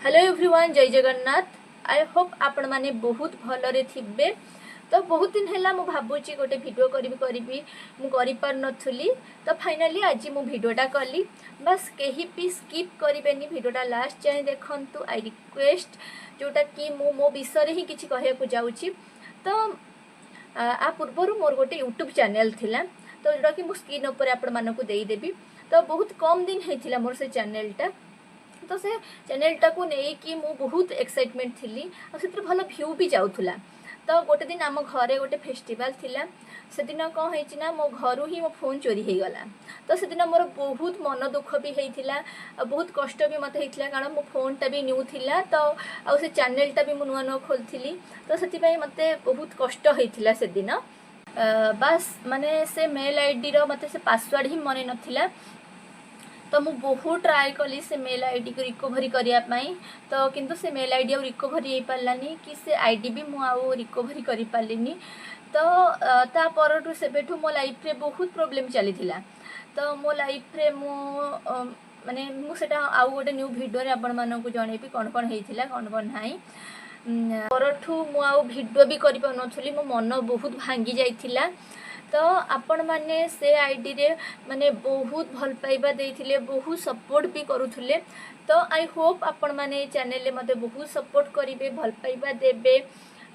Hello everyone, Jai Jagannath. I Hope ଆପଣମାନେ ବହୁତ ଭଲରେ ଥିବେ। ତ ବହୁତ ଦିନ ହେଲା ମୁଁ ଭାବୁଛି ଗୋଟେ ଭିଡ଼ିଓ କରିବି କରିବି, ମୁଁ କରିପାରୁନଥିଲି। ତ ଫାଇନାଲି ଆଜି ମୁଁ ଭିଡ଼ିଓଟା କଲି। ବାସ୍, କେହି ବି ସ୍କିପ୍ କରିବେନି, ଭିଡ଼ିଓଟା ଲାଷ୍ଟ ଯାଏଁ ଦେଖନ୍ତୁ, I request. ଯେଉଁଟାକି ମୁଁ ମୋ ବିଷୟରେ ହିଁ କିଛି କହିବାକୁ ଯାଉଛି। ତ ଆ ପୂର୍ବରୁ ମୋର ଗୋଟେ ୟୁଟ୍ୟୁବ୍ ଚ୍ୟାନେଲ୍ ଥିଲା, ତ ଯେଉଁଟାକି ମୁଁ ସ୍କ୍ରିନ୍ ଉପରେ ଆପଣମାନଙ୍କୁ ଦେଇଦେବି। ତ ବହୁତ କମ୍ ଦିନ ହେଇଥିଲା ମୋର ସେ ଚ୍ୟାନେଲ୍ଟା। ତ ସେ ଚ୍ୟାନେଲ୍ଟାକୁ ନେଇକି ମୁଁ ବହୁତ ଏକ୍ସାଇଟମେଣ୍ଟ ଥିଲି ଆଉ ସେଥିରେ ଭଲ ଭ୍ୟୁ ବି ଯାଉଥିଲା। ତ ଗୋଟେ ଦିନ ଆମ ଘରେ ଗୋଟେ ଫେଷ୍ଟିଭାଲ୍ ଥିଲା। ସେଦିନ କ'ଣ ହେଇଛି ନା, ମୋ ଘରୁ ହିଁ ମୋ ଫୋନ୍ ଚୋରି ହେଇଗଲା। ତ ସେଦିନ ମୋର ବହୁତ ମନ ଦୁଃଖ ବି ହେଇଥିଲା ଆଉ ବହୁତ କଷ୍ଟ ବି ମୋତେ ହେଇଥିଲା, କାରଣ ମୋ ଫୋନ୍ଟା ବି ନ୍ୟୁ ଥିଲା ତ ଆଉ ସେ ଚ୍ୟାନେଲ୍ଟା ବି ମୁଁ ନୂଆ ନୂଆ ଖୋଲିଥିଲି। ତ ସେଥିପାଇଁ ମୋତେ ବହୁତ କଷ୍ଟ ହେଇଥିଲା ସେଦିନ। ବାସ୍, ମାନେ ସେ ମେଲ୍ ଆଇଡ଼ିର ମୋତେ ସେ ପାସୱାର୍ଡ଼ ହିଁ ମନେ ନଥିଲା। ତ ମୁଁ ବହୁତ ଟ୍ରାଏ କଲି ସେ ମେଲ୍ ଆଇଡ଼ିକୁ ରିକଭରି କରିବା ପାଇଁ, ତ କିନ୍ତୁ ସେ ମେଲ୍ ଆଇଡ଼ି ଆଉ ରିକଭରି ହେଇପାରିଲାନି କି ସେ ଆଇଡ଼ି ବି ମୁଁ ଆଉ ରିକଭରି କରିପାରିଲିନି। ତ ତା ପରଠୁ, ସେବେଠୁ ମୋ ଲାଇଫ୍ରେ ବହୁତ ପ୍ରୋବ୍ଲେମ୍ ଚାଲିଥିଲା। ତ ମୋ ଲାଇଫ୍ରେ ମୁଁ ମାନେ ମୁଁ ସେଇଟା ଆଉ ଗୋଟେ ନ୍ୟୁ ଭିଡ଼ିଓରେ ଆପଣମାନଙ୍କୁ ଜଣେଇବି, କ'ଣ କ'ଣ ହେଇଥିଲା, କ'ଣ କ'ଣ ନାହିଁ। ପରଠୁ ମୁଁ ଆଉ ଭିଡ଼ିଓ ବି କରିପାରୁନଥିଲି, ମୋ ମନ ବହୁତ ଭାଙ୍ଗି ଯାଇଥିଲା। ତ ଆପଣମାନେ ସେ ଆଇଡ଼ିରେ ମାନେ ବହୁତ ଭଲ ପାଇବା ଦେଇଥିଲେ, ବହୁତ ସପୋର୍ଟ ବି କରୁଥିଲେ। ତ I Hope ଆପଣମାନେ ଏ ଚ୍ୟାନେଲରେ ମୋତେ ବହୁତ ସପୋର୍ଟ କରିବେ, ଭଲ ପାଇବା ଦେବେ।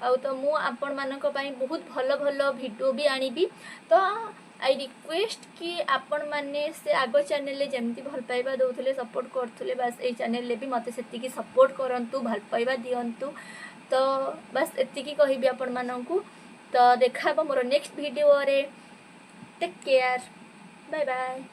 ଆଉ ତ ମୁଁ ଆପଣମାନଙ୍କ ପାଇଁ ବହୁତ ଭଲ ଭଲ ଭିଡ଼ିଓ ବି ଆଣିବି। ତ I request କି ଆପଣମାନେ ସେ ଆଗ ଚ୍ୟାନେଲରେ ଯେମିତି ଭଲ ପାଇବା ଦେଉଥିଲେ, ସପୋର୍ଟ କରୁଥିଲେ, ବାସ୍ ଏଇ ଚ୍ୟାନେଲରେ ବି ମୋତେ ସେତିକି ସପୋର୍ଟ କରନ୍ତୁ, ଭଲ ପାଇବା ଦିଅନ୍ତୁ। ତ ବାସ୍, ଏତିକି କହିବି ଆପଣମାନଙ୍କୁ। ତ ଦେଖା ହେବ ମୋର ନେକ୍ସଟ ଭିଡ଼ିଓରେ। Take care, bye bye.